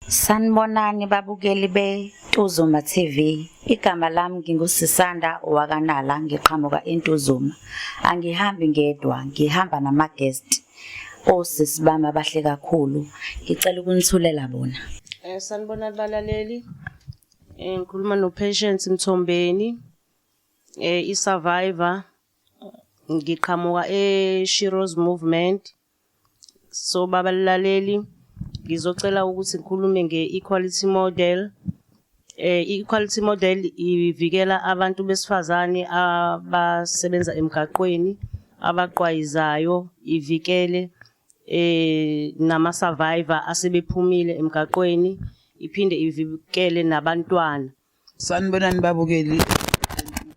Sanibonani babukeli beNtuzuma TV. Igama lami nginguSisanda wakaNala ngiqhamuka eNtuzuma. Angihambi ngedwa, ngihamba nama-guest. Osisi bami abahle kakhulu. Ngicela ukunithulela bona. Sanibonani balaleli. Ngikhuluma no-Patience Mthombeni, i-survivor. Ngiqhamuka e-Sheroes Movement. So babalaleli, ngizocela ukuthi ngikhulume nge-equality model. I-equality model ivikela abantu besifazane abasebenza emgaqweni, abaqwayizayo, ivikele nama-survivor asebephumile emgaqweni, iphinde ivikele nabantwana. Sanibonani babukeli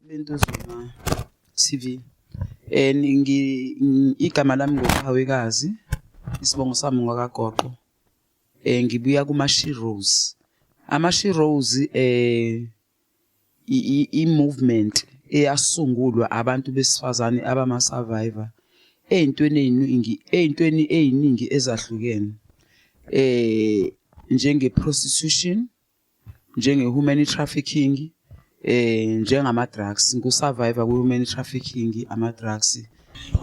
beNtuzuma TV. Igama lami nguQhawekazi, isibongo sami ngowakaGoqo. Ngibuya kuma-Sheroes. Ama-Sheroes i-movement eyasungulwa abantu besifazane abama-survivor ey'ntweni ey'ningi, ey'ntweni ey'ningi ezahlukene. Njenge-prostitution, njenge-human trafficking, njengama-drugs. Ngu-survivor kwi-human trafficking, ama-drugs.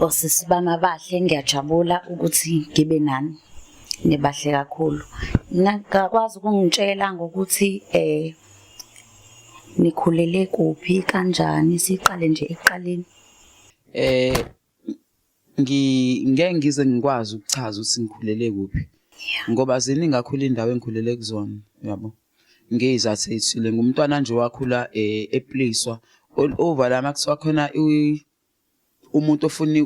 Osisi bami abahle ngiyajabula ukuthi ngibe nani. Nibahle kakhulu. Ningakwazi ukungitshela ngokuthi nikhulele kuphi kanjani siqale nje ekuqaleni. Ngeke ngize ngikwazi ukuchaza ukuthi ngikhulele kuphi ngoba ziningi kakhulu iy'ndawo engikhulele kuzona, uyabo, ngey'zathu ey'thile. Ngumntwana nje owakhula eplayiswa all over la uma kuthiwa khona umuntu ofuna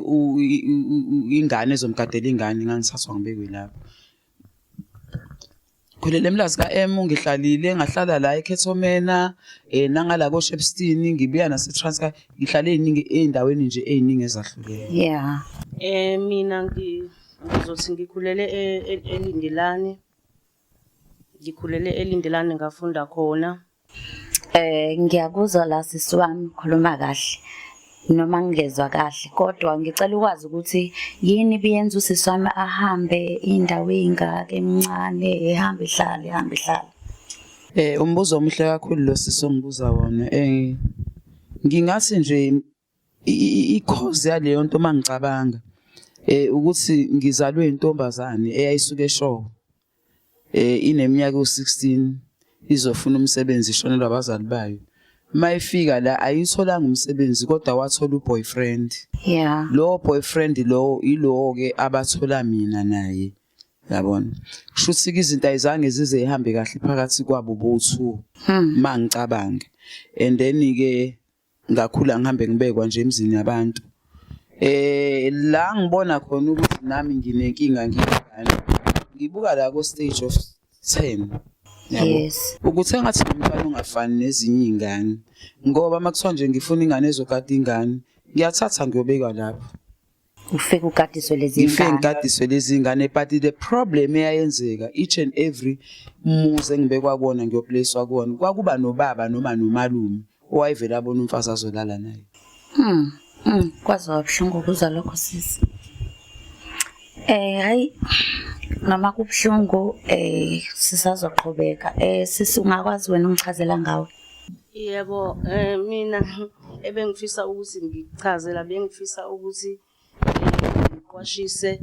ingane ezomgadela ingane ngangithathwa ngibekwe lapho. Ngikhulele eMlazi ka-M ngihlalile ngahlala la eKhethomena nangala koShepstone ngibuya nase-Transkei ngihlale ey'ningi ey'ndaweni nje ey'ningi ezahlukene. Yeah. Mina ngizothi ngikhulele eLindelani. Ngikhulele eLindelani ngafunda khona. Ngiyakuzwa la sisi wami khuluma kahle noma ngingezwa kahle kodwa ngicela ukwazi ukuthi yini ibiyenza usisi wami ahambe indawo ey'ngaka emncane ehambe ehlala ehambe ehlala. Umbuzo omuhle kakhulu lo sisi ongibuza wona. Ngingathi nje i-cause yaleyo nto uma ngicabanga ukuthi ngizalwe intombazane eyayisuke eShowe. Ineminyaka ewu-16 izofuna umsebenzi ishonelwa abazali bayo. Mayifika la ayitholanga umsebenzi kodwa wathola u-boyfriend. Lowo boyfriend lowo ilowo-ke abathola mina naye. Yabona? Kusho ukuthi-ke izinto ayizange zize zihambe kahle phakathi kwabo bowu-two mangicabanga. And then-ke ngakhula ngihambe ngibekwa nje emzini yabantu. La ngibona khona ukuthi nami nginenkinga ngiyingane. Ngibuka la ko stage of 10. Yabo. Ukuthi engathi nomntwana ongafani nezinye iy'ngane. Ngoba uma kuthiwa nje ngifuna ingane ezogada ingane, ngiyathatha ngiyobeka lapho. Ufike ugadiswe lezi Ngifike ngane. ngigadiswe lezi ngane but the problem eyayenzeka each and every muzi engibekwa kuwona ngiyoplacewa kuwona kwakuba nobaba noma nomalume owayevele abona umfazi azolala naye. Kwaze kwabuhlungu ukuzwa lokho sisi. Hayi noma kubuhlungu sisazoqhubeka. Sisi ungakwazi wena ungichazela ngawe? Yebo, mina ebengifisa ukuthi ngikuchazela bengifisa ukuthi ngiqwashise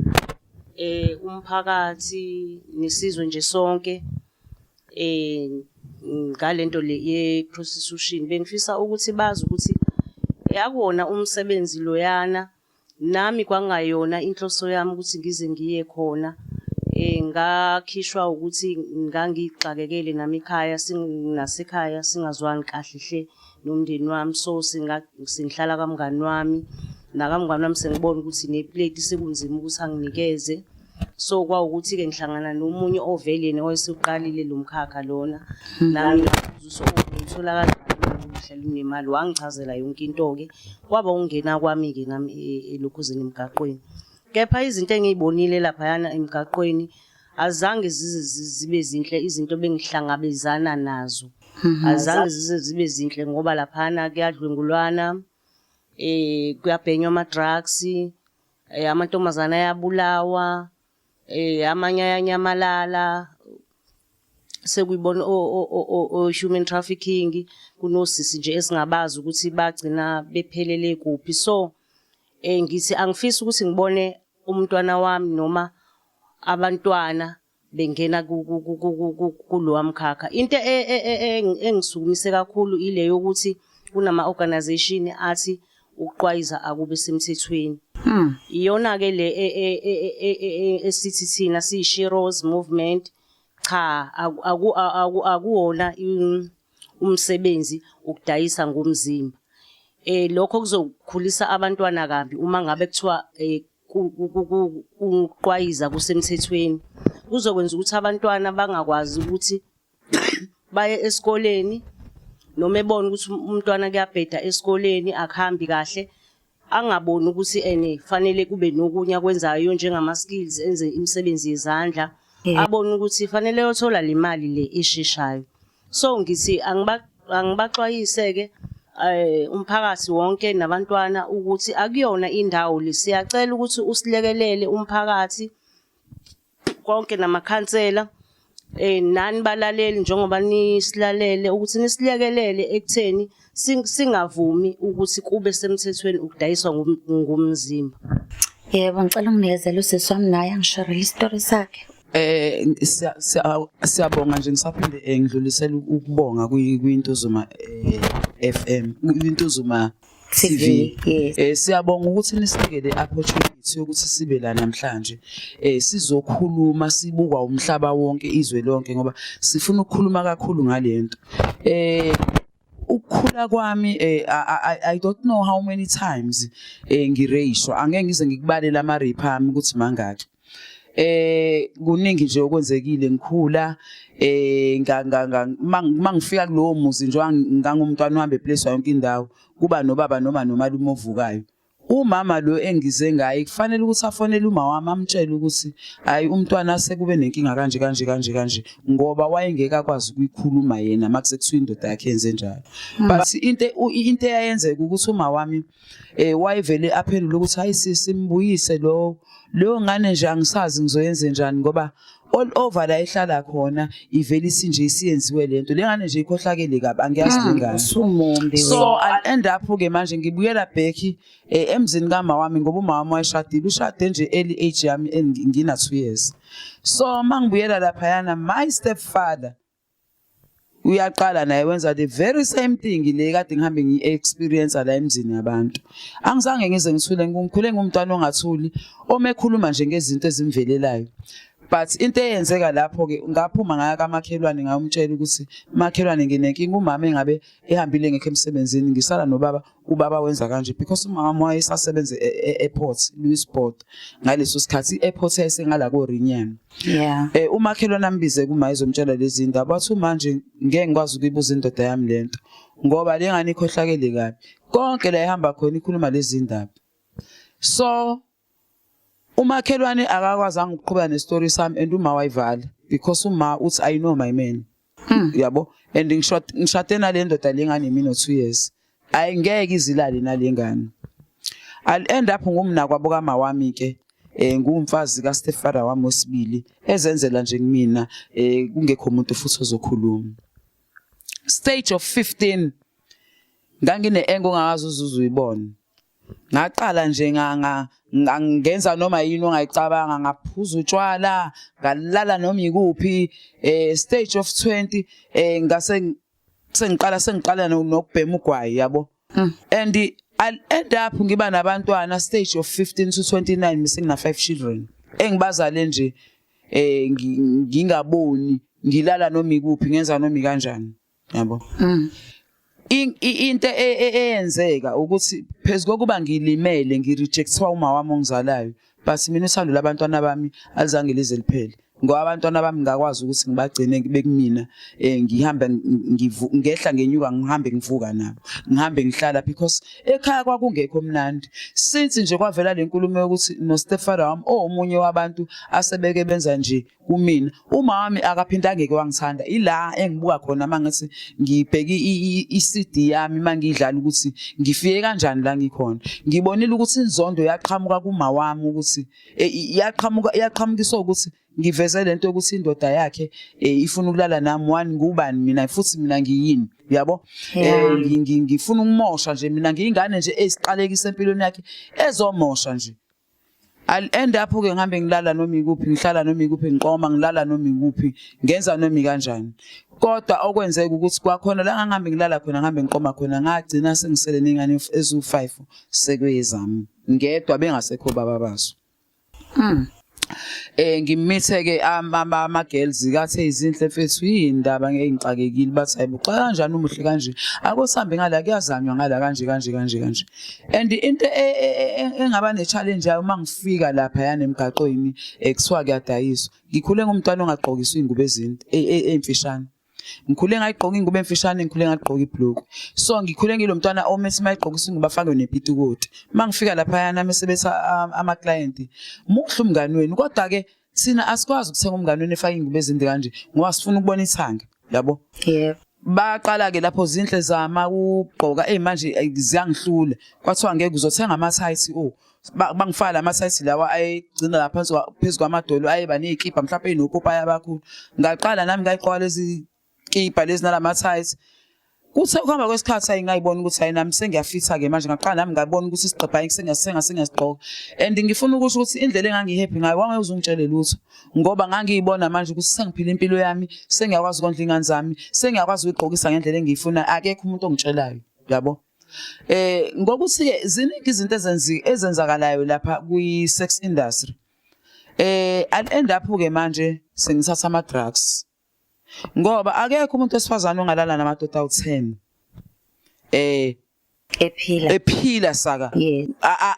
umphakathi nesizwe nje sonke ngalento le ye-prostitution. Bengifisa ukuthi bazi ukuthi akuwona umsebenzi loyana, nami kwangayona inhloso yami ukuthi ngize ngiye khona. Ngakhishwa ukuthi ngangixakekele nami ekhaya nasekhaya singazwani kahle hle nomndeni wami, so sengihlala kamngani wami, nakamngani wami sengibona ukuthi nepleti sekunzima ukuthi anginikeze. So kwawukuthi-ke ngihlangana nomunye ovele yena owayeseqalile lo mkhakha lona, nami ngabuza ukuthi oh ngithola kanjani uhlala unemali, wangichazela yonke into-ke. Kwaba ukungena kwami-ke nami elokhuzeni emgaqweni. Kepha izinto engiy'bonile laphayana emgaqweni azange zize zibe zinhle izinto ebengihlangabezana nazo. Azange zize zibe zinhle ngoba laphana kuyadlwengulwana, kuyabhenywa ama-drugs, amantombazane ayabulawa, amanye ayanyamalala. Sekuyibona o-human trafficking, kunosisi nje esingabazi ukuthi bagcina bephelele kuphi. So ngithi angifisi ukuthi ngibone umntwana wami noma abantwana bengena kulowa mkhakha. Into engisukumise kakhulu ile yokuthi kunama-organisation athi ukuqwayiza akube semthethweni. Iyona-ke le esithi thina siyi-Sheroes Movement, cha, akuwona umsebenzi ukudayisa ngomzimba. Lokho kuzokhulisa abantwana kabi uma ngabe kuthiwa ukuqwayiza kusemthethweni. Kuzokwenza ukuthi abantwana bangakwazi ukuthi baye esikoleni, noma ebona ukuthi umntwana kuyabheda esikoleni, akuhambi kahle, angaboni ukuthi ene fanele kube nokunye akwenzayo njengama-skills, enze imisebenzi yezandla, abone ukuthi fanele yothola le mali le esheshayo. So ngithi angibaxwayise-ke umphakathi wonke nabantwana ukuthi akuyona indawo le. Siyacela ukuthi usilekelele umphakathi konke namakhansela, nani balaleli, njengoba nisilalele, ukuthi nisilekelele ekutheni singavumi ukuthi kube semthethweni ukudayiswa ngomzimba. Yebo, ngicela unginikezele usisi wami naye angisharele isitori sakhe. Siyabonga nje, ngisaphinde ngidlulisela ukubonga kwiNtuzuma FM, kwiNtuzuma TV. TV. Yes. Siyabonga ukuthi nisinike le opportunity yokuthi sibe la namhlanje. Sizokhuluma sibukwa umhlaba wonke, izwe lonke, ngoba sifuna ukukhuluma kakhulu ngalento. Ukukhula kwami, I don't know how many times ngireyishwa, angeke ngize ngikubalele ama rape ami ukuthi mangaki. Kuningi nje okwenzekile ngikhula, nga nga mangifika kulowo muzi nje ngangumntwana ohamba eplace yonke indawo, kuba nobaba noma nomalume ovukayo. Umama lo engize ngaye kufanele ukuthi afonele uma wami amtshele ukuthi hayi, umntwana sekube nenkinga kanje kanje kanje kanje, ngoba wayengeke akwazi ukuyikhuluma yena makuse kuthiwa indoda yakhe yenze njalo. But into eyayenzeka ukuthi uma wami wayevele aphendule ukuthi hayi sisi, simbuyise lo leyo ngane nje, angisazi ngizoyenze njani, ngoba all over la ehlala khona ivele isinje isiyenziwe lento, le ngane nje ikhohlakele kabi, angiyazi le ngane. Usumumbi. So I end up ke manje ngibuyela back emzini kama wami, ngoba uma wami wayeshadile, ushade nje early age yami, ngina 2 years. So mangibuyela lapha yana, my stepfather uyaqala naye wenza the very same thing le kade ngihambe ngi-experience la emzini yabantu. Angizange ngize ngithule, ngikhule ngumntwana ongathuli, oma ekhuluma nje ngezinto ezimvelelayo. But into eyenzeka lapho-ke, ngaphuma ngaya kamakhelwane, ngayomtshela ukuthi makhelwane, nginenkinga, umama engabe ehambile ngekho emsebenzini, ngisala nobaba, ubaba wenza kanje, because umama wayesasebenza e-airport, Louisburg ngaleso sikhathi, i-airport yayisengala koRinyana. Umakhelwane ambize kuma ezomtshela lezi ndaba, wathi manje ngeke ngikwazi ukuyibuza indoda yami lento, ngoba le ngane ikhohlakele kabi, konke la ihamba khona ikhuluma lezi ndaba. So umakhelwane akakwazanga ukuqhubeka nestory sami, and uma wayivala because uma uthi, "I know my man." Yabo, and ngishade nale ndoda lengane mina 2 years, ayingeke izilale nale ngane. I'll end up ngumna kwabo kama wami ke, ngumfazi ka stepfather wami wesibili, ezenzela nje kumina, kungekho umuntu futhi ozokhuluma. Stage of 15 ngangine engo ongakaze uzuze uyibone. Ngaqala nje ngenza noma yini ongayicabanga, ngaphuza utshwala, ngalala noma ikuphi. Stage of 20 ngase sengiqala nokubhema ugwayi, yabo. And I'll end up ngiba nabantwana stage of 15 to 29, misingina 5 children engibazale nje ngingaboni, ngilala noma ikuphi, ngenza noma kanjani, yabo. Into eyenzeka ukuthi phezulu kokuba ngilimele, ngirejectwa uma wami ongizalayo, but mina uthando labantwana bami alizange lize liphele, ngoba abantwana bami ngakwazi ukuthi ngibagcine bekumina, ngihambe ngehla ngenyuka, ngihambe ngivuka nabo, ngihambe ngihlala, because ekhaya kwakungekho mnandi since nje kwavela le nkulumo yokuthi no stepfather wami omunye wabantu asebeke benza nje kumina. Uma wami akaphinda angeke wangithanda, ila engibuka khona mangithi ngibheka i-CD yami mangidlala ukuthi ngifike kanjani la ngikhona, ngibonile ukuthi inzondo yaqhamuka kuma wami, ukuthi yaqhamuka yaqhamukiswa ukuthi Ngiveze lento yokuthi indoda yakhe ifuna ukulala nami, one ngubani mina futhi mina ngiyini, yabo? Ngifuna ukumosha nje mina, ngiyingane nje esiqalekisa empilweni yakhe ezomosha nje. I'll end up ke ngihambe ngilala noma ikuphi, ngihlala noma ikuphi, ngiqoma ngilala noma ikuphi, ngenza noma ikanjani. Kodwa okwenzeka ukuthi kwakhona la ngangihambe ngilala khona, ngihambe ngiqoma khona, ngagcina sengisele ney'ngane eziwu-5 sekuyezami ngedwa, bengasekho baba bazo. Ngimithe ke ama girls kathe izinhle mfethu, yindaba ngeke ngixakekile, bathi hayibo xa kanjani umuhle kanje, akusambe ngala, kuyazanywa ngala kanje kanje kanje kanje. And into engaba ne challenge yayo uma ngifika lapha yana emgaqweni, kuthiwa kuyadayiswa. Ngikhule ngumntwana ongagqokiswa iy'ngubo ezinde, ey'mfishane. Ngikhule ngayigqoka ingubo emfishane, ngikhule ngagqoka ibhulukwe. So ngikhule ngilo mntwana omethi mayigqokisa ingubo afake nepitikoti. Uma ngifika laphayana mese bethi ama-client, muhle umngani wenu, kodwa-ke thina asikwazi ukuthenga umngani wenu efake iy'ngubo ezinde kanje ngoba sifuna ukubona ithanga, yabo? Yebo. Baqala-ke lapho zinhle zama ukugqoka, eyi manje ziyangihlula. Kwathiwa ngeke uzothenga ama-tights, oh. Bangifaka la ma-tights lawa ayegcina la phansi phezu kwamadolo, ayeba ney'kibha mhlawumpe ey'nopopayi abakhulu. Ngaqala nami ngayigqoka lezi kibha lezi nalama-tights. Kuthe ukuhamba kwesikhathi ayi ngayibona ukuthi hayi nami sengiyafitha-ke manje, ngaqala nami ngabona ukuthi isigqebha sengiyasenga sengiyasigqoka. And ngifuna ukusho ukuthi indlela engangi-happy ngayo wangeke uze ungitshele lutho, ngoba ngangiyibona manje ukuthi sengiphila impilo yami, sengiyakwazi ukondla iy'ngane zami, sengiyakwazi ukuyigqokisa ngendlela engiyifunayo, akekho umuntu ongitshelayo, yabo. Ngokuthi-ke ziningi izinto ezenzakalayo lapha kwi-sex industry. I'll end up-ke manje sengithatha ama-drugs. Ngoba akekho umuntu wesifazane ongalala namadoda awu-10. Ephila. Ephila saka. Yes.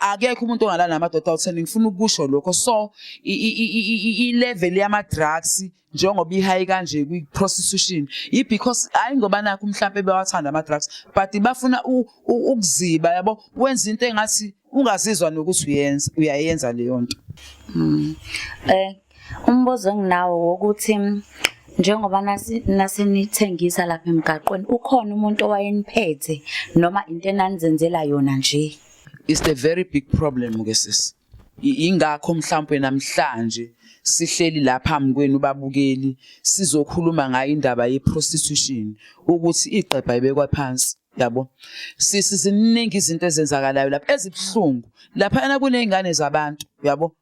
Akekho umuntu ongalala namadoda awu-10, ngifuna ukusho lokho. So i-level yama-drugs njengoba i-high kanje kwi-prostitution, i-because hayi ngoba nakho mhlampe bewathanda ama-drugs, but bafuna ukuziba, yabo, wenza into engathi ungazizwa nokuthi uyayenza leyo nto. Umbuzo enginawo wokuthi njengoba nasenithengisa lapha emgaqweni, ukhona umuntu owayeniphethe noma into enanizenzela yona nje? It's the very big problem ke sis. Ingakho mhlawumbe namhlanje sihleli lapha phambi kwenu babukeli, sizokhuluma ngayo indaba ye-prostitution, ukuthi igqebha ibekwa phansi, yabo. Sisi, ziningi izinto ezenzakalayo lapha ezibuhlungu. Laphana kuney'ngane zabantu, yabo,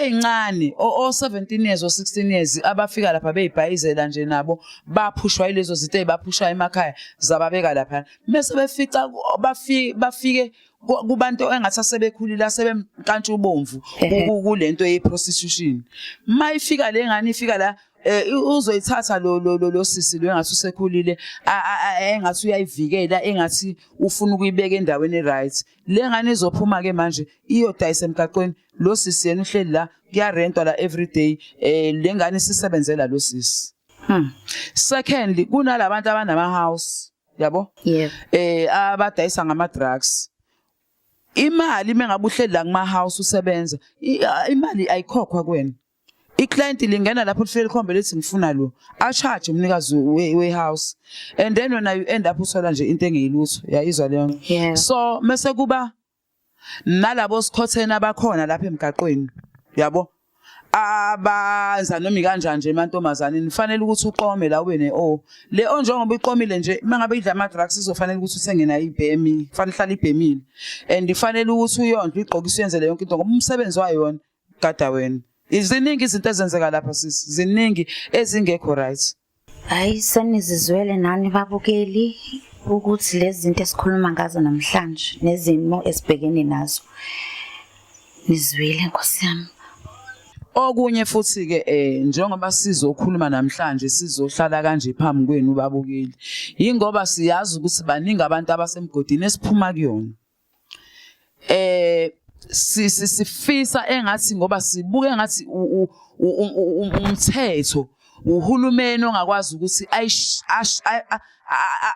ey'ncane, o 17 years, o 16 years, abafika lapha beyibhayizela nje, nabo baphushwa yilezo zinto ey'baphushayo emakhaya, zababeka lapha, mese befica bafike kubantu engathi asebekhulile, asebemnkantsha ubomvu kulento ye-prostitution. Mayifika le ngane, ifika la, uzoyithatha lo sisi lo engathi usekhulile, engathi uyayivikela, engathi ufuna ukuyibeka endaweni e-right. Le ngane izophuma ke manje iyodayisa emgaqweni, lo sisi yena uhleli la, kuyarentwa la every day, le ngane isisebenzela lo sisi. Secondly, kunalabantu abanama house, yabo, abadayisa ngama drugs. Imali mengabe uhleli la kuma house usebenza, imali ayikhokhwa kuwena. I-client lingena lapho lifike likhombe lithi ngifuna lo, a-charge umnikazi we house, and then wena you end up uthola nje into engeyilutho, yayizwa leyo? Yeah. So mase kuba nalabo sikhotheni abakhona lapha emgaqweni, yabo, abaza noma ikanjani nje emantombazaneni, nifanele ukuthi uqome la ube ne-o le o, njengoba iqomile nje, uma ngabe idla ama-drugs izofanele ukuthi uthenge nayo ibhemi, kufanele ihlale ibhemile, and ifanele ukuthi uyondle, uyigqokise, uyenzele yonke into, ngoba umsebenzi wayo yona gada wena. Ziningi izinto ezenzeka lapha sisi, ziningi ezingekho right. Hayi, senizizwele nani babukeli ukuthi lezi zinto esikhuluma ngazo namhlanje nezimo esibhekene nazo. Nizwile, Nkosi yami. Okunye futhi ke, njengoba sizokhuluma namhlanje, sizohlala kanje phambi kwenu babukeli, yingoba siyazi ukuthi baningi abantu abasemgodini esiphuma kuyona. Sifisa engathi, ngoba sibuke engathi umthetho, uhulumeni ongakwazi ukuthi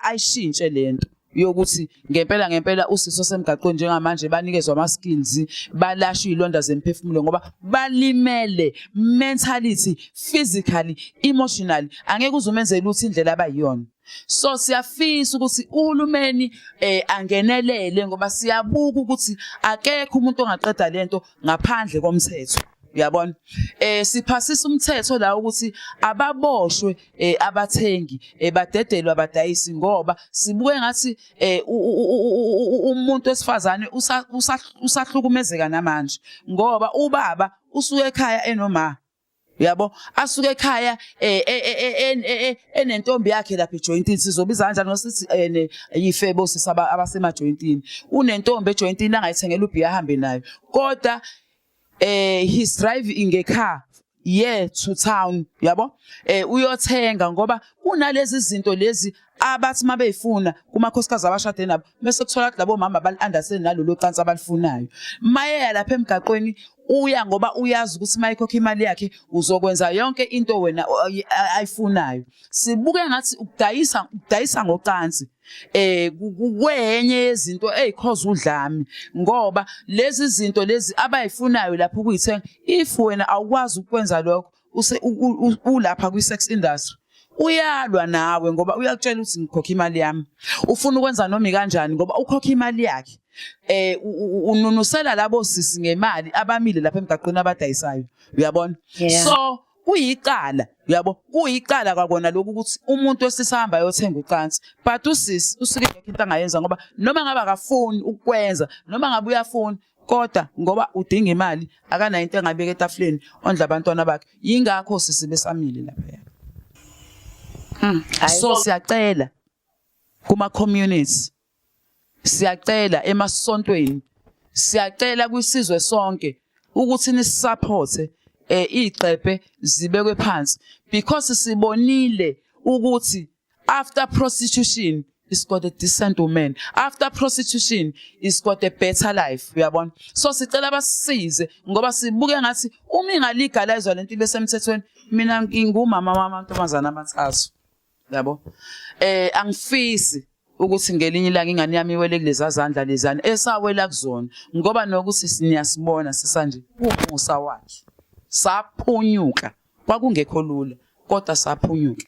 ayishintshe lento yokuthi ngempela ngempela usisi osemgaqweni njengamanje banikezwe ama-skills, balashwe iy'londa zemphefumulo, ngoba balimele mentality, physically, emotionally, angeke uze umenzele lutho indlela abayiyona. So siyafisa ukuthi uhulumeni angenelele, ngoba siyabuka ukuthi akekho umuntu ongaqeda lento ngaphandle komthetho. Uyabona, siphasisa umthetho la ukuthi ababoshwe abathengi, badedelwe abadayisi, ngoba sibuke ngathi umuntu wesifazane usahlukumezeka namanje, ngoba ubaba usuke ekhaya enoma, uyabo, asuke ekhaya enentombi yakhe lapha ejoyintini. Sizobiza kanjani ngosithi yifebo sisaba abasemajoyintini? Unentombi ejoyintini angayithengela ubhiya, ahambe nayo, kodwa he's driving ngecar yeah to town, yabo, uyothenga, ngoba kunalezi zinto lezi abathi mabeyifuna kumakhosikazi abashade nabo, bese kuthola ukuthi labo mama bali-understand nalolo cansi abalifunayo. Mayeya lapha emgaqweni, uya ngoba uyazi ukuthi mayikhokha imali yakhe uzokwenza yonke into wena ayifunayo. Sibuke ngathi ukudayisa ngocansi kwenye yezinto ezikhoza udlame, ngoba lezi zinto lezi abayifunayo lapho ukuyithenga, if wena awukwazi ukwenza lokho, ulapha kwi-sex industry, uyalwa nawe, ngoba uyakutshela ukuthi ngikhokha imali yami, ufuna ukwenza noma ikanjani ngoba ukhokha imali yakhe. Ununusela labo sisi ngemali abamile lapha emgaqweni abadayisayo, uyabona? So kuyicala, uyabo, kuyicala kwakona lokhu ukuthi umuntu wesilisa ahamba ayothenga ucansi, but usisi usuke ingekho into angayenza, ngoba noma ngabe akafuni ukwenza, noma ngabe uyafuna, kodwa ngoba udinga imali, akanayo into engabeka etafuleni ondla abantwana bakhe. Yingakho sisi besamile lapha. So siyacela kuma communities, siyacela emasontweni, siyacela kwisizwe sonke ukuthi nisupporte iqephe zibekwe phansi, because sibonile ukuthi after prostitution is got a decent woman, after prostitution is got a better life, uyabona? So sicela basisize, ngoba sibuke ngathi uma ingalegalizwa lento ibe semthethweni, mina ngingumama wamantombazana amathathu, yabo, angifisi ukuthi ngelinye ilanga ingane yami iwele kuleza zandla lezana esawela kuzona, ngoba nokuthi niyasibona sisanje kuwumusa wakhe saphunyuka. Kwakungekho lula, kodwa saphunyuka.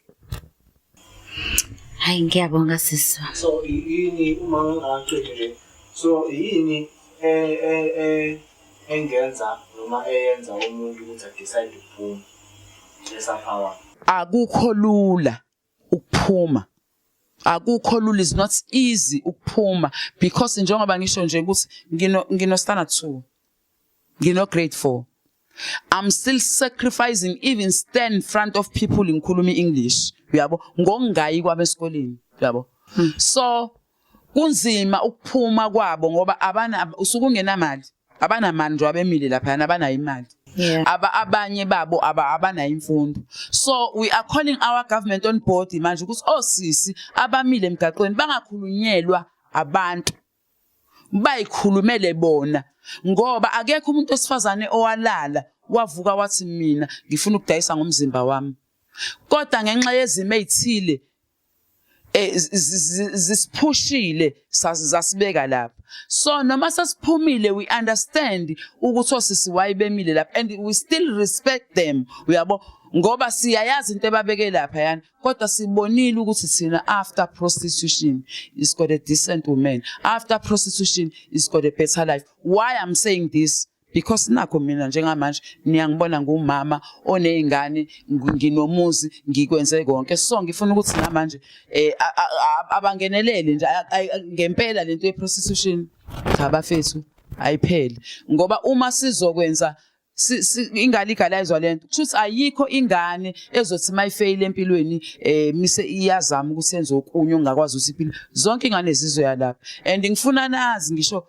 Hayi, ngiyabonga sisi. So yini, uma ngingaqedi nje, so yini engenza noma eyenza umuntu ukuthi adecide ukuphuma esaphakathi? Akukho lula ukuphuma, akukho lula, is not easy ukuphuma, because njengoba ngisho nje ukuthi ngino standard 2, ngino grade 4, I'm still sacrificing even stand in front of people ngikhuluma iEnglish, uyabo, ngokungayi kwami esikoleni, uyabo. So kunzima ukuphuma kwabo, ngoba abana usuke ungenamali, abanamali nje abemile lapha, abanayo imali. Aba abanye babo abanayo imfundo. So we are calling our government on board manje ukuthi osisi abamile emgaqweni bangakhulunyelwa abantu, bayikhulumele bona, ngoba akekho umuntu wesifazane owalala wavuka wathi mina ngifuna ukudayisa ngomzimba wami, kodwa ngenxa yezimo ezithile zisiphushile zasibeka lapha. So noma sesiphumile, we understand ukuthi osisi why bemile lapha, and we still respect them, uyabo, ngoba siyayazi into ebabeke lapha yani. Kodwa sibonile ukuthi thina after prostitution is got a decent woman, after prostitution is got a better life. Why I'm saying this, because nakho mina njengamanje niyangibona ngumama onezingane, nginomuzi, ngikwenze konke. So ngifuna ukuthi namanje abangenelele nje ngempela lento ye prostitution. Cha bafethu, ayipheli, ngoba uma sizokwenza ingalegalizwa lento, kusho ayikho ingane ezothi mayifeyile empilweni mise iyazama ukuthi yenze okunye ongakwazi ukuthi impilo zonke ingane zizoya lapha. And ngifuna nazi, ngisho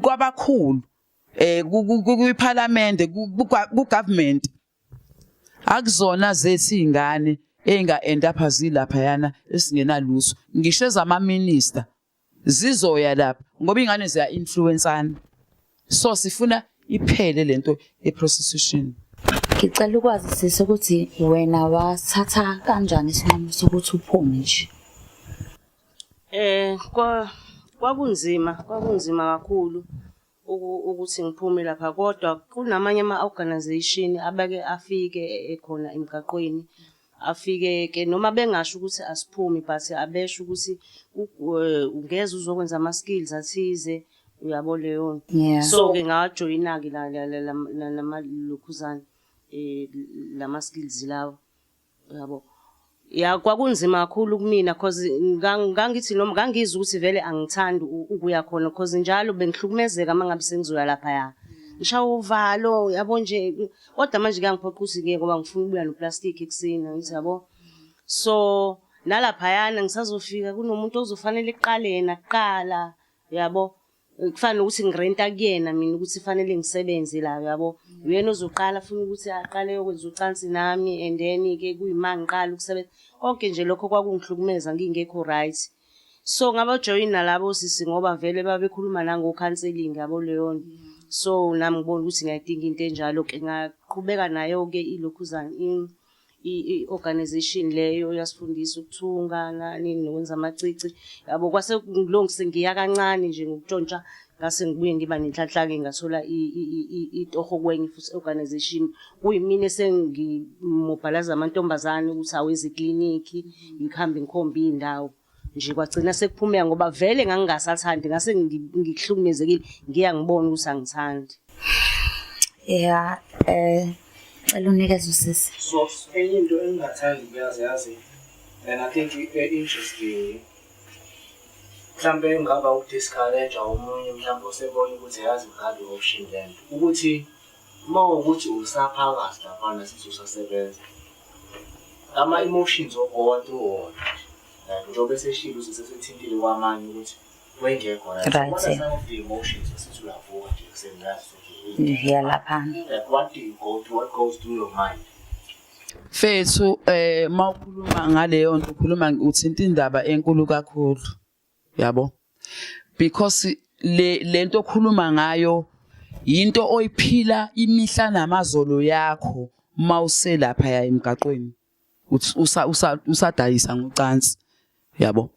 kwabakhulu kwiParliament, ku government, akuzona zethu izingane enga end up zilapha yana esingenalutho. Ngisho ezama minister zizoya lapha, ngoba ingane ziya influenceana. So sifuna iphele lento ye-prostitution. Ngicela ukwazi sisi ukuthi wena wasithatha kanjani isinqumo sokuthi uphume nje? Kwakunzima kakhulu ukuthi ngiphume lapha, kodwa kunamanye ama-organisation abake afike ekhona emgaqweni, afike ke noma bengasho ukuthi asiphume, but abesho ukuthi ungeze uzokwenza ama-skills athize. Uyabo leyo nto. So-ke ngajoyina-ke lama-lokhuzana lama-skills lawa, uyabo. Ya, kwakunzima kakhulu kumina cause ngangithi noma ngangizwa ukuthi vele angithandi ukuya khona cause njalo bengihlukumezeka uma ngabe sengizoya laphaya. Ngishawa uvalo, yabo nje, kodwa manje kuyangiphoqa ukuthi ngiye ngoba ngifuna ukubuya no-plastic ekuseni, angithi yabo. So nalaphayana ngisazofika kunomuntu ozofanele kuqale yena kuqala, uyabo. Kufana nokuthi ngirenta kuyena mina ukuthi fanele ngisebenze la, uyabo. Uyena ozoqala afuna ukuthi aqale eyokwenza ucansi nami and then-ke kuyima ngiqala ukusebenza. Konke nje lokho kwakungihlukumeza ngingekho right. So ngabajoyina labo sisi ngoba vele babekhuluma nango-counselling, yabo leyo nto. So nami ngibona ukuthi ngiyayidinga into enjalo-ke, ngaqhubeka nayo-ke ilokhuzana i-organisation leyo, yasifundisa ukuthunga nani nokwenza amacici, yabo. Kwase ngilokhu sengiya kancane nje ngokutshontsha, ngase ngibuye ngiba nenhlanhla-ke ngathola itoho kwenye futhi organisation. Kuyimina esengimobhalaza amantombazane ukuthi aweze eklinikhi, ngikuhambe ngikhombe iy'ndawo. Nje kwagcina sekuphumeka ngoba vele ngangingasathandi, ngase ngihlukumezekile, ngiya ngibona ukuthi angithandi. Ya, cela unikeze usisi. So enye into engingathandi ukuyazi yazi, and I think interesting, mhlampe engaba uku-discourage omunye mhlampe osebona ukuthi yazi ngabe option lento, ukuthi uma ukuthi usaphakathi laphana sithi usasebenza, ama-emotions o-go through wona, like njengoba eseshilo ukuthi sesethintile kwamanye ukuthi wengekho right. Right, What are yeah. some of the emotions esithi uyavuka nje ekuseni yazi ukuthi Ngiya laphana. like what do you go through, what goes through your mind? Fethu, mawukhuluma ngaleyo nto ukhuluma uthinta indaba enkulu kakhulu, yabo, because le lento okhuluma ngayo into oyiphila imihla namazolo yakho mawuselapha ya emgaqweni, usadayisa ngocansi, yabo,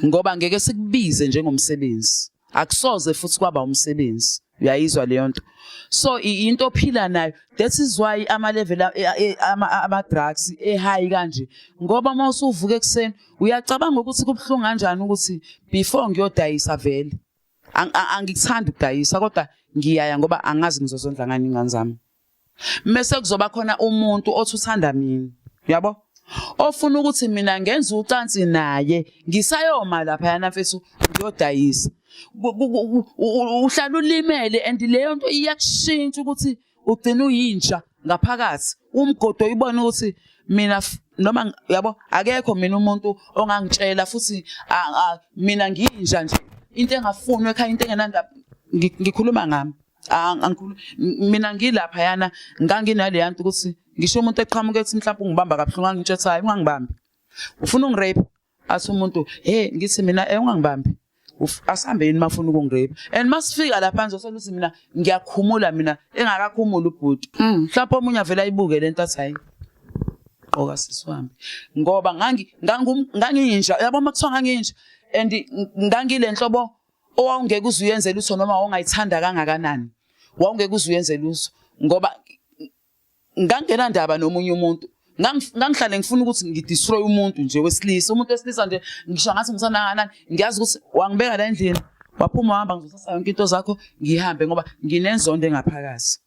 ngoba ngeke sikubize njengomsebenzi, akusoze futhi kwaba umsebenzi, uyayizwa leyo nto? So into ophila nayo. That is why ama level ama drugs e-high kanje, ngoba uma usuvuka ekuseni uyacabanga ukuthi kubuhlungu kanjani ukuthi before ngiyodayisa vele angikuthandi ukudayisa, kodwa ngiyaya ngoba angazi ngizozondla ngani ingane zami. Mase kuzoba khona umuntu othi uthanda mina, yabo, ofuna ukuthi mina ngenze ucansi naye ngisayoma lapha yana mfethu ngiyodayisa. Uhlala ulimele and leyo nto iyakushintsha ukuthi ugcina uyintsha ngaphakathi, umgodo uyibona ukuthi mina noma yabo akekho mina umuntu ongangitshela futhi mina ngiyinja nje, into engafunwa ekhaya, into engenandaba. Ngikhuluma ngami. Mina ngilapha yana nganginaleya nto ukuthi ngisho umuntu eqhamuka ethi mhlawumbe ungibamba kabuhlungu, angitsho hayi, ungangibambi, ufuna ungirape, athi umuntu hey, ngithi mina ungangibambi, asihambe yini mafuna ukungirape, and masifika lapha ngizothola ukuthi mina ngiyakhumula mina engakakhumuli ubhuti. Mhlawumbe omunye avele ayibuke lento athi hayi, qoka sisihambe, ngoba ngangiyinja, yabo, uma kuthiwa ngangiyinja and ngangile nhlobo owawungeke uze uyenze lutho noma wawungayithanda kangakanani, wawungeke uze uyenze lutho ngoba ngangenandaba nomunye umuntu. Ngangihlale ngifuna ukuthi ngidestroy umuntu nje wesilisa, umuntu wesilisa nje, ngisho ngathi ngisananganani, ngiyazi ukuthi wangibeka la endlini waphuma wahamba, ngizothatha yonke into zakho ngihambe ngoba nginenzondo engaphakathi,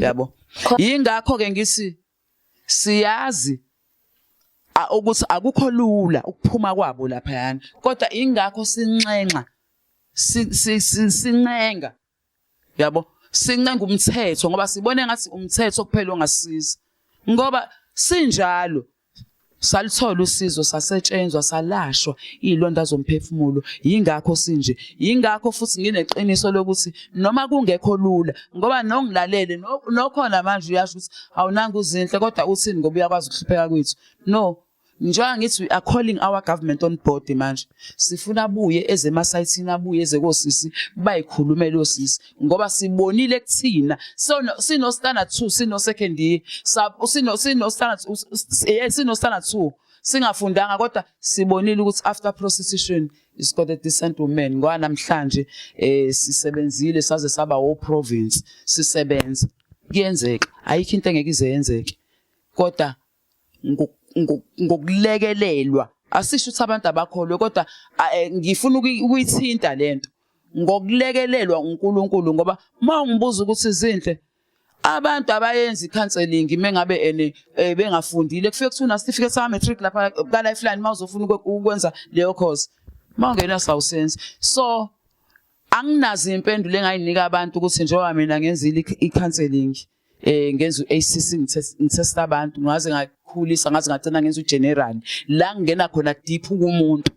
yabo. Yingakho-ke ngithi siyazi ukuthi akukho lula ukuphuma kwabo laphayana, kodwa ingakho sinxenxa, sincenga, yabo, sincenga umthetho ngoba sibone ngathi umthetho kuphela ongasisiza, ngoba sinjalo salithola usizo, sasetshenzwa, salashwa iy'londa zomphefumulo. Yingakho sinje, yingakho futhi ngineqiniso lokuthi noma kungekho lula, ngoba nongilalele nokhona manje uyasho ukuthi awunanga uZinhle, kodwa uthini ngoba uyakwazi ukuhlupheka kwethu. No, njengoba ngithi we are calling our government on board manje, sifuna abuye eze emasayithini, abuye eze kosisi, bayikhulumele osisi, ngoba sibonile kuthina sino standard 2, sino second year, sino standard 2, singafundanga, kodwa sibonile ukuthi after prostitution is got a decent woman, ngoba namhlanje sisebenzile saze saba wo province sisebenza. Kuyenzeka, ayikho into engeke ize yenzeke, kodwa ngokulekelelwa. Asisho ukuthi abantu abakholwe, kodwa ngifuna ukuyithinta lento. Ngokulekelelwa uNkulunkulu, ngoba uma ungibuza ukuthi Zinhle, abantu abayenzi i-counseling mengabe ene bengafundile, kufike kuthiwa una certificate sama matric lapha ka Lifeline, mawuzofuna ukwenza leyo course, mawungena sawusenzi. So anginazo impendulo engayinika abantu ukuthi njengoba mina ngenzile i-counseling, ngenza u-ACC, ngitesta abantu, ngaze ngakhulisa, ngaze ngagcina ngenza ugeneral la ngingena khona deep kumuntu.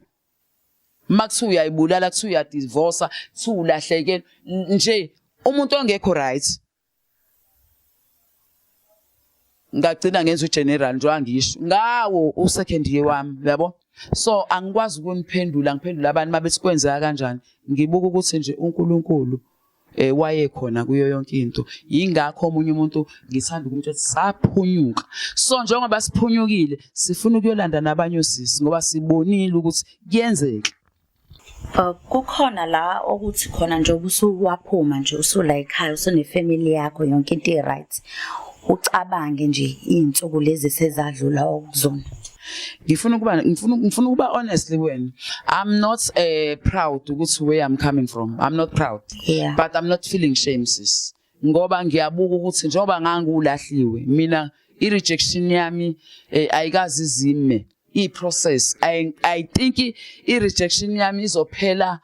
Makuthiwa uyayibulala, kuthiwa uyadivorsa, kuthiwa ulahleke nje, umuntu ongekho right, ngagcina ngenza ugeneral njengoba ngisho ngawo u-second year wami, yabo. So angikwazi ukuniphendula, ngiphendula abantu mabethi kwenzeka kanjani. Ngibuka ukuthi nje uNkulunkulu wayekhona kuyo yonke into. Yingakho omunye umuntu ngithanda ukumtshela ukuthi saphunyuka. So njengoba siphunyukile, sifuna ukuyolanda nabanye osisi ngoba sibonile ukuthi kuyenzeka. Kukhona la okuthi khona nje ubusuwaphuma nje, usula ekhaya, usune-family yakho, yonke into i-right, ucabange nje iy'nsuku lezi sezadlula okuzona. Ngifuna ukuba honestly wena, I'm not proud ukuthi where I'm coming from. I'm not proud, but I'm not feeling shame, sis, ngoba ngiyabuka ukuthi njengoba ngangulahliwe mina, i-rejection yami ayikazi izime i-process. I think i-rejection yami izophela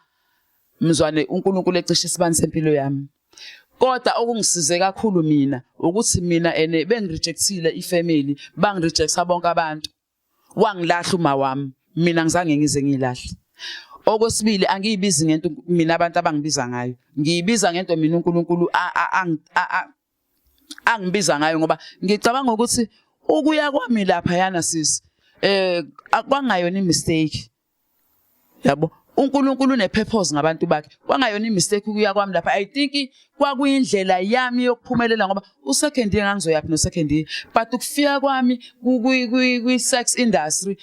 mzwane uNkulunkulu ecishe isibani sempilo yami. Kodwa okungisize kakhulu mina ukuthi mina ene bengirejectile ifamily, bangirejecta bonke abantu, wangilahla uma wami, mina ngizange ngize ngilahle. Okwesibili, angiyibizi ngento mina abantu abangibiza ngayo, ngiyibiza ngento mina uNkulunkulu angibiza ngayo, ngoba ngicabanga ukuthi ukuya kwami lapha yana, sisi, akwangayona imistake, yabo. uNkulunkulu une-purpose ngabantu bakhe. Kwangayona imistake ukuya kwami lapha. I think kwakuyindlela yami yokuphumelela, ngoba u-second year ngangizoyaphi no-second year? But ukufika kwami kwi-sex industry,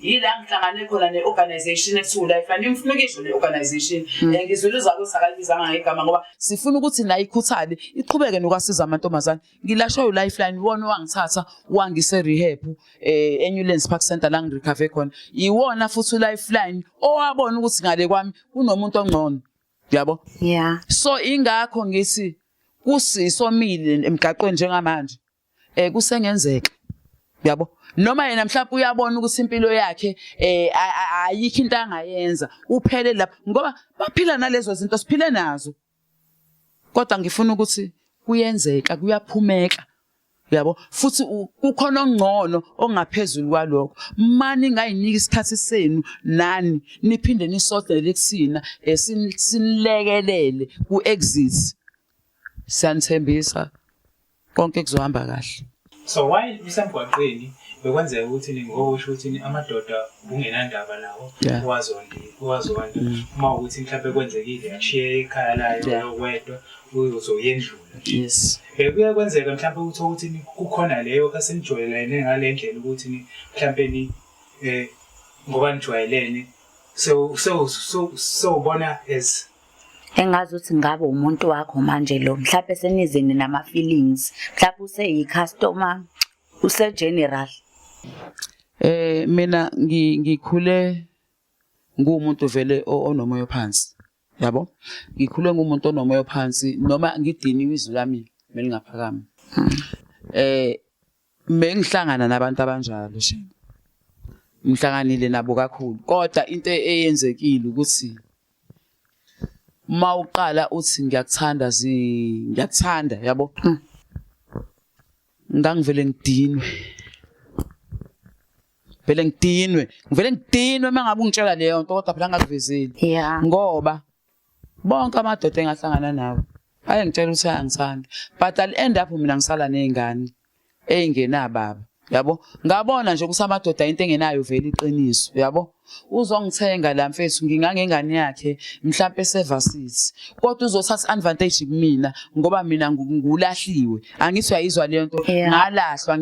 yila ngihlangane khona ne-organization ekuthiwa Lifeline. Ngifuna ukisho le organization, ngizwile uzakuthi akayibizanga ngegama, ngoba sifuna ukuthi nayo ikhuthale, iqhubeke nokwasiza amantombazane. Ngilashwe u-Lifeline, wona wangithatha wangise rehab eNewlands Park Center, la ngirecover khona. Iwona futhi uLifeline owabona ukuthi ngale kwami kunomuntu ongcono, yabo. So ingakho ngithi kusisomile emgaqweni njengamanje, kusengenzeka, yabo, noma yena mhlawumbe uyabona ukuthi impilo yakhe ayikho into angayenza, uphele lapha, ngoba baphila nalezo zinto siphile nazo. Kodwa ngifuna ukuthi kuyenzeka, kuyaphumeka, uyabo, futhi kukhona ongcono ongaphezulu kwalokho. Mani ngayinika isikhathi senu nani, niphinde nisodele kusina, sinilekelele ku-exit. Siyanithembisa konke kuzohamba kahle. So while usemgwaqeni, bekwenzeka ukuthi ningosho ukuthi amadoda bungenandaba nawo? Uwazondi, uwazonda. Uma ukuthi mhlawumbe kwenzekile ashiye ikhaya layo yokwedwa, uzoyendlula. Yes. Bekuye kwenzeka mhlawumbe ukuthi kukhona leyo esenijwayelene ngale ndlela ukuthi mhlawumbe ni ngoba nijwayelene, so so so sowubona as Engazi ukuthi ngabe umuntu wakho manje lo, mhlawumbe senizini nama-feelings, mhlawumbe useyi-customer, use-general. Mina ngikhule ngumuntu vele onomoya ophansi, yabo. Ngikhule ngumuntu onomoya ophansi, noma ngidiniwe izwi lami melingaphakama. Bengihlangana nabantu abanjalo nje. Ngihlanganile nabo kakhulu, kodwa into eyenzekile ukuthi mawuqala uthi ngiyakuthanda, zi ngiyakuthanda, yabo. Ngangivele ngidinwe. Vele ngidinwe, ngivele ngidinwe mangabe ungitshela leyo nto, kodwa phela ngakuvezeli. Ngoba bonke amadoda engahlangana nawo ayengitshela ukuthi ayangithanda, but I'll end up mina ngisala nezingane eyingenababa, yabo. Ngabona nje ukuthi amadoda into engenayo vele iqiniso, yabo. Uzongithenga la mfethu ngingangengane yakhe mhlampe sevasithi, kodwa uzothatha advantage kumina ngoba mina ngulahliwe. Angithi uyayizwa leyo nto? Ngalahlwa,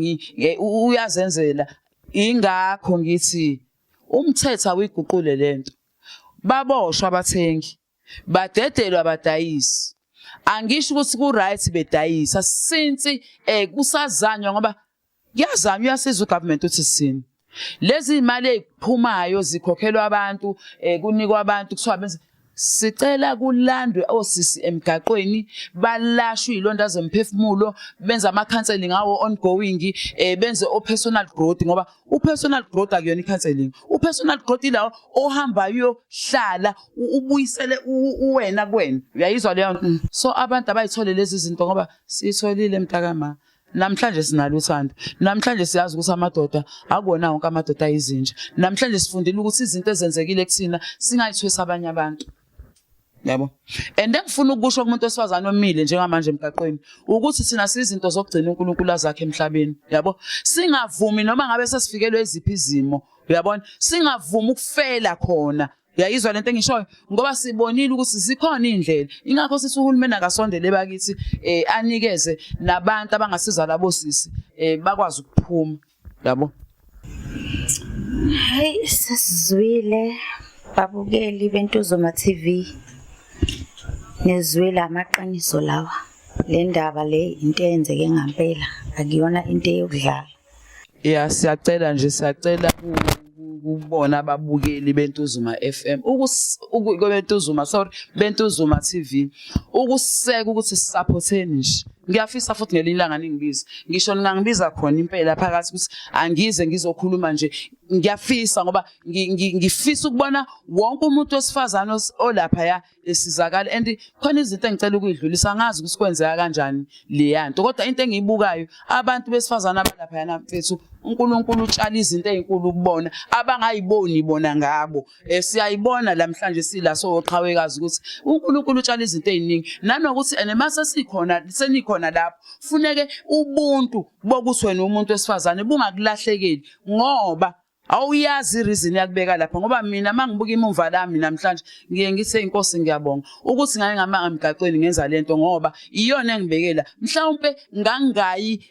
uyazenzela. Ingakho ngithi umthetho awuyiguqule lento. Baboshwa abathengi, badedelwa abadayisi. Angisho ukuthi ku right bedayisa, since kusazanywa, ngoba kuyazanywa, uyasiza ugovernment uthi sini lezi imali eziphumayo zikhokhelwa abantu, kunikwa abantu, kuthiwa benze. Sicela kulandwe osisi emgaqweni balashwe izilonda zemphefumulo, benze ama-counselling awo ongoing, benze o-personal growth, ngoba u-personal growth akuyona i-counselling. U-personal growth ilawo ohambayo uyohlala ubuyisele uwena kuwena. Uyayizwa leyo nto? So abantu abayithole lezi zinto ngoba siyitholile mntakama. Namhlanje sinalo uthando. Namhlanje siyazi ukuthi amadoda akuwona wonke amadoda ayizinja. Namhlanje sifundile ukuthi izinto ezenzekile kuthina singayithwesa abanye abantu. Yabo. And engifuna ukusho kumuntu wesifazane omile njengamanje emgaqweni ukuthi thina sizinto zokugcina uNkulunkulu azakhe emhlabeni. Yabo. Singavumi noma ngabe sesifikelwe iziphi izimo. Uyabona? Singavumi ukufela khona. Uyayizwa lento engishoyo ngoba sibonile ukuthi zikhona indlela. Ingakho sithi uhulumeni akasondele bakithi anikeze nabantu abangasiza labo sisi bakwazi ukuphuma. Yabo. Hey, sesizwile babukeli beNtuzuma TV. Nizwile amaqiniso lawa. Le ndaba le into eyenzeke ngempela, akuyona into yokudlala. Ya, siyacela nje, siyacela kubona ababukeli beNtuzuma FM, beNtuzuma, sorry, beNtuzuma TV, ukuseka ukuthi sisupporteni nje. Ngiyafisa futhi ngelinye ilanga ningibize, ngisho ningangibiza khona impela phakathi ukuthi angize ngizokhuluma nje. Ngiyafisa ngoba ngifisa ukubona wonke umuntu wesifazane olaphaya esizakala. And khona izinto engicela ukuyidlulisa, angazi ukuthi kwenzeka kanjani leya nto, kodwa into engiyibukayo, abantu besifazane abalaphayana mfethu, uNkulunkulu utshala izinto ezinkulu kubona abangayiboni bona ngabo. Siyayibona lamhlanje sila soqhawekazi ukuthi uNkulunkulu utshala izinto eziningi, nanokuthi ene mase sikhona senikhona lapho funeke ubuntu bokuthi wena umuntu wesifazane bungakulahlekeli, ngoba awuyazi i-reason yakubeka lapha. Ngoba mina mangibuka imumva lami namhlanje ngiye ngithi inkosi ngiyabonga ukuthi ngake ngama emgaqweni ngenza lento, ngoba iyona engibekela. Mhlawumbe ngangayi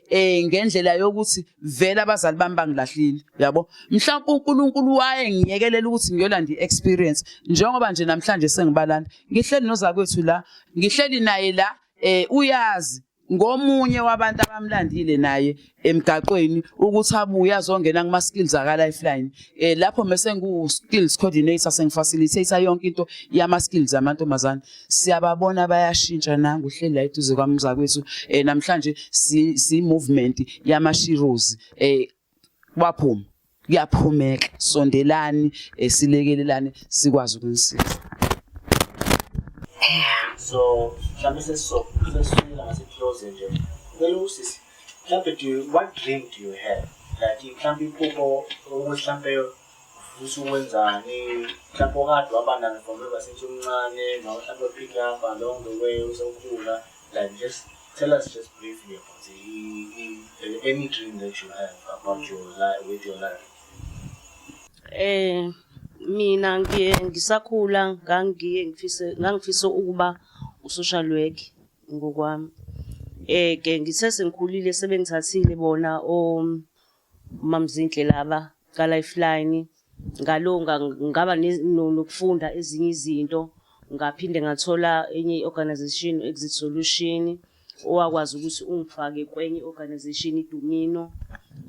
ngendlela yokuthi vele abazali bami bangilahlile, yabo. Mhlawumbe uNkulunkulu waye ngiyekelela ukuthi ngiyolanda i-experience, njengoba nje namhlanje sengibalanda ngihleli nozakwethu la, ngihleli naye la, uyazi ngomunye wabantu abamlandile naye emgaqweni ukuthi abuye azongena kuma skills aka Lifeline. Lapho mase ngu skills coordinator, sengifacilitate yonke into yama skills amantombazane. Siyababona bayashintsha, nangu uhleli la eduze kwami uzakwethu. Namhlanje si movement yama sheroes, waphuma kuyaphumeka. Sondelani, silekelelane sikwazi ukunisiza. So mhlawumbe sesifika ngase-close nje. Ngicela usisi, mhlawumbe what dream do you have? Like mhlawumbe iphupho ukuthi mhlawumbe ufisa ukwenzani, mhlawumbe okade waba nalo from ever since umncane, noma mhlawumbe pick up along the way usokhula. Like just tell us just briefly about any dream that you have about your life, with your life. Mina ngiye ngisakhula ngangiye ngifise ngangifisa ukuba u-social work ngokwami. Ke ngithe sengikhulile sebengithathile bona o Mamzinhle laba ka Lifeline, ngalonga ngaba nokufunda ezinye izinto, ngaphinde ngathola enye i-organization, Exit Solution, owakwazi ukuthi ungifake kwenye i-organization, iDumino.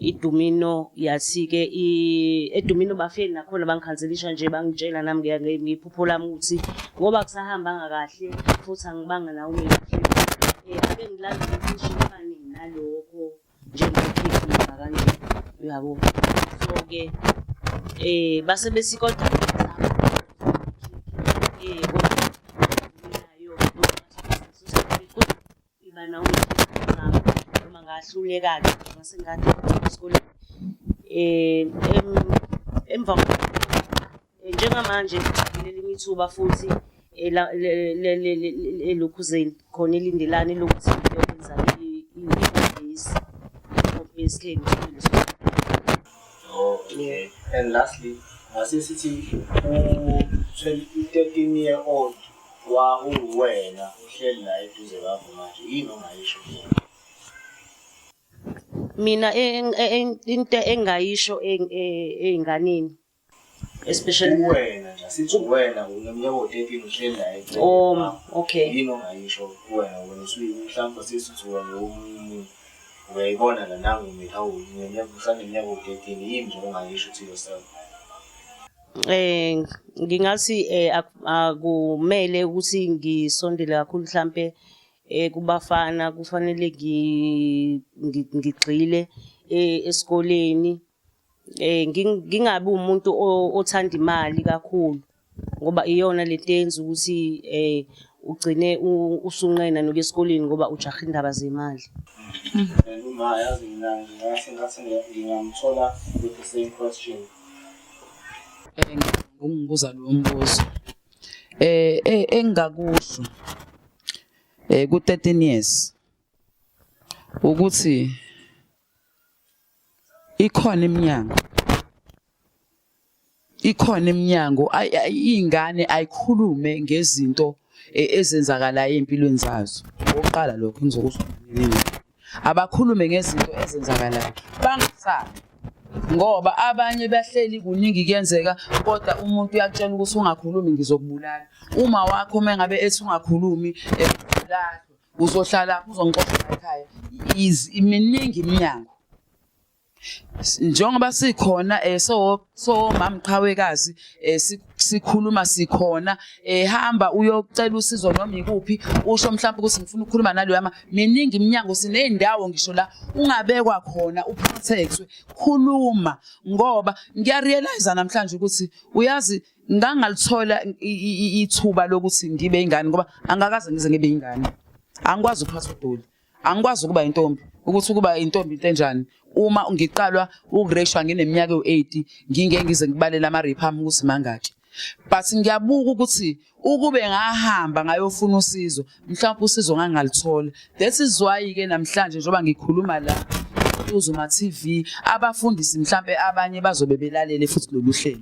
IDumino yathi-ke eDumino bafike nakhona bangikhanselisha nje, bangitshela nami ngephupho lami ukuthi ngoba kusahambanga kahle futhi angibanga nawo umehluko, ake ngilandele ifane nalokho njengo-caregiver kanje, uyabo. So-ke base bethi kodwa iba nawo noma ngahluleka-ke ngase ngathi esikoleni emva njengamanje lelinye ithuba futhi elokhuzeni khona elindelane lokuthi ngiyokwenza i-home base care, ngithole leso. Oh, okay. And lastly, ngase sithi u-13 year old wa uwena uhleli la eduze kwakho manje, yini ongayisho kuyena? Mina into engayisho ey'nganeni, especially Uwena nje, asithi uwena uneminyaka o-13 uhleli la eceleni Oh, kwakho. okay. Yini ongayisho kuwena, wena mhlawumbe sesithi wena omunye umuntu uyayibona la nangu mina, hawu, usaneminyaka o-13, yini nje ongayisho to yourself? Ngingathi akumele ukuthi ngisondele kakhulu mhlampe kubafana, kufanele ngigxile esikoleni. Ngingabi umuntu othanda imali kakhulu ngoba iyona lento eyenza ukuthi ugcine usunqena nokuya esikoleni ngoba ujaha indaba zemali. And uma yazi mina ngingathi ngathi ngingamthola with the same question. Ngibuza lo mbuzo. Engingakusho ku 13 years ukuthi ikhona iminyango, ikhona iminyango, iy'ngane ayikhulume ngezinto ezenzakalayo ey'mpilweni zazo. Okokuqala lokho engizokusho, abakhulume ngezinto ezenzakalayo, bangasabi, ngoba abanye bahleli kuningi kuyenzeka, kodwa umuntu uyakutshela ukuthi ungakhulumi ngizokubulala. Uma wakho uma ngabe ethi ungakhulumi ekubulala, uzohlala uzongixosha la ekhaya. Miningi iminyango. Njengoba sikhona so so mamqhawekazi, sikhuluma sikhona, hamba uyocela usizo noma ikuphi, usho mhlawumbe ukuthi ngifuna ukukhuluma naloya ma. Miningi iminyango, siney'ndawo ngisho la ungabekwa khona uprotectwe. Khuluma, ngoba ngiyarealize namhlanje ukuthi uyazi ngangalithola ithuba lokuthi ngibe ingane, ngoba angakaze ngize ngibe ingane. Angikwazi ukuphatha udoli, angikwazi ukuba intombi, ukuthi ukuba intombi into enjani uma ngiqalwa ukureshwa ngineminyaka ewu-8, ngingeke ngize ngibalele ama-rape ami ukuthi mangaki. But ngiyabuka ukuthi ukube ngahamba ngayofuna usizo, mhlawumbe usizo ngangalithola. That is why-ke namhlanje njengoba ngikhuluma la Ntuzuma TV, abafundisi mhlampe abanye bazobe belalele futhi lolu hlelo.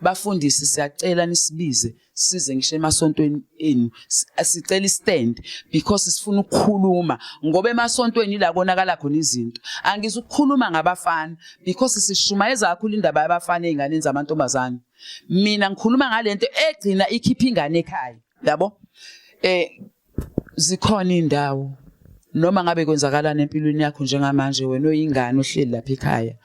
Bafundisi, siyacela nisibize, size ngisho emasontweni enu, sicela istand because sifuna ukukhuluma, ngoba emasontweni ila konakala khona izinto. Angizukukhuluma ngabafana because sishumayeza kakhulu indaba yabafana ey'nganeni zamantombazane. Mina ngikhuluma ngalento egcina ikhipha ingane ekhaya, yabo. Zikhona indawo, noma ngabe kwenzakalani empilweni yakho njengamanje, wena oyingane ohleli lapha ekhaya,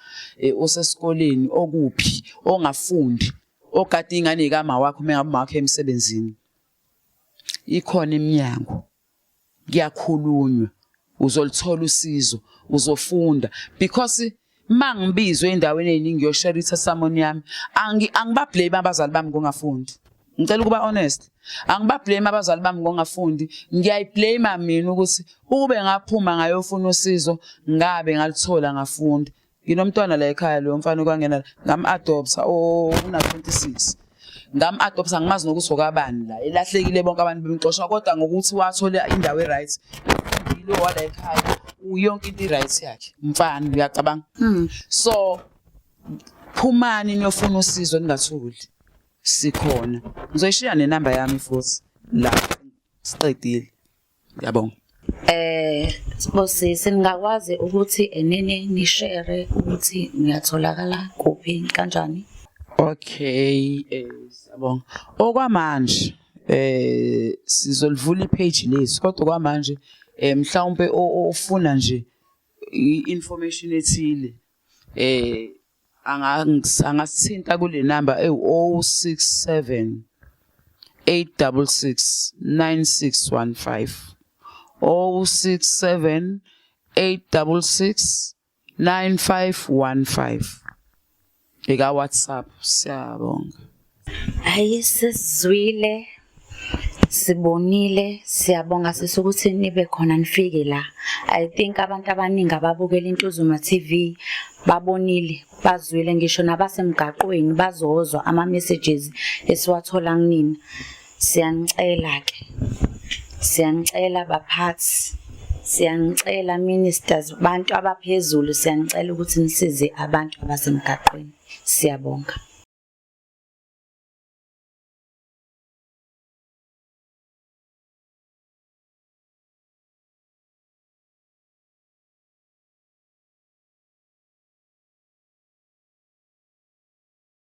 osesikoleni, okuphi, ongafundi, ogada ingane kama wakho uma ngabe wakho emsebenzini, ikhona iminyango, kuyakhulunywa, uzolithola usizo, uzofunda. Because mangibizwe endaweni eziningi ngiyoshare i-testimony yami, angibablame abazali bami ngongafundi. Ngicela ukuba honest, angibablame abazali bami ngongafundi, ngiyayiblame mina ukuthi ukube ngaphuma ngayofuna usizo ngabe ngalithola ngafunda. Nginomntwana la ekhaya, lo mfana okwangena ngam-adopta, una 26, ngam-adopta, ngimazi nokuthi okabani la, elahlekile, bonke abantu bemxosha, kodwa ngokuthi wathola indawo e-right, ufundile, wala ekhaya, yonke into i-right yakhe umfana, uyacabanga. So phumani niyofuna usizo, ningathuli, sikhona. Ngizoyishiya nenamba yami futhi la siqedile. Ngiyabonga. Bosisi, ningakwazi ukuthi enene nishare ukuthi ngiyatholakala kuphi, kanjani? Okay, siyabonga. Okwamanje sizolivula ipage lethu, kodwa kwamanje mhlawumbe ofuna nje i-information ethile angasithinta kule number ewu 067 866 9615, 067 866 9515, eka WhatsApp. Siyabonga. Hayi, sesizwile, sibonile, siyabonga sisi ukuthi nibe khona, nifike la. I think abantu abaningi ababukela Intuzuma TV babonile, bazwile, ngisho nabasemgaqweni bazozwa ama messages esiwathola kunina. Siyanicela ke. Siyanicela baphathi. Siyanicela ministers, bantu abaphezulu, siyanicela ukuthi nisize abantu abasemgaqweni. Siyabonga.